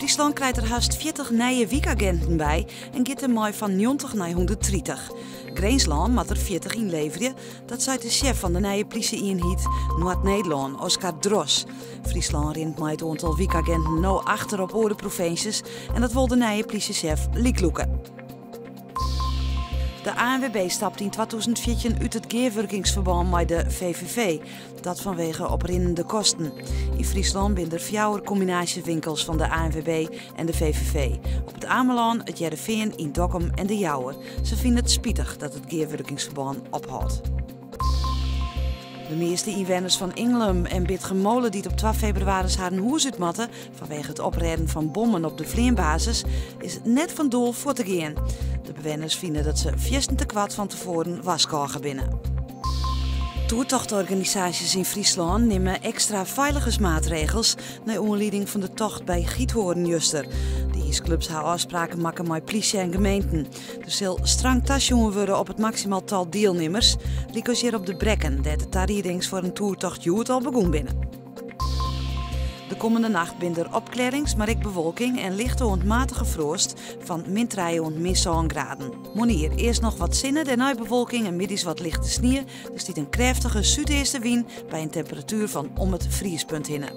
Fryslân krijt der hast 40 nije wykaginten by en giet dermei fan 90 nei 130. Grinslân moat der 40 ynleverje, dat seit de sjef fan de nije plysje-ienheid Noard-Nederlân, Oscar Dros. Fryslân rint mei it oantal wykaginten no achter op oare provinsjes en dat wol de nije plysjesjef lyklûke. De ANWB stapt yn 2014 út it gearwurkingsferbân mei de VVV. Dat fanwege oprinnende kosten. Yn Fryslân binne der fjouwer kombinaasjewinkels fan de ANWB en de VVV. Op It Amelân, It Hearrenfean, yn Dokkum en De Jouwer. Se fine it spitich dat it gearwurkingsferbân ophâldt. De measte ynwenners fan Ingelum en Bitgummole dy't op 2 febrewaris harren hûs út moatte fanwege it oprêden fan bommen op de fleanbasis, is net fan doel fuort te gean. De bewenners fine dat se fierstente koart fan tefoaren warskôge binne. Toertochtorganisaasjes yn Fryslân nimme ekstra feiligensmaatregels nei oanlieding fan de tocht by Giethoorn juster. De iisklups ha ôfspraken makke mei plysje en gemeenten. Der sil strang tasjoen wurde op it maksimaal tal dielnimmers, lykas hjir op de Brekken, dêr't de tariedings foar in toertocht hjoed al begûn binne. De kommende nacht binne der opklearrings, mar ek bewolking en lichte oant matige froast fan min 3 oant min 7 graden. Moarnier earst noch wat sinne, dêrnei bewolking en middeis wat lichte snie. Der stiet in krêftige súdeastewyn by in temperatuer fan om it friespunt hinne.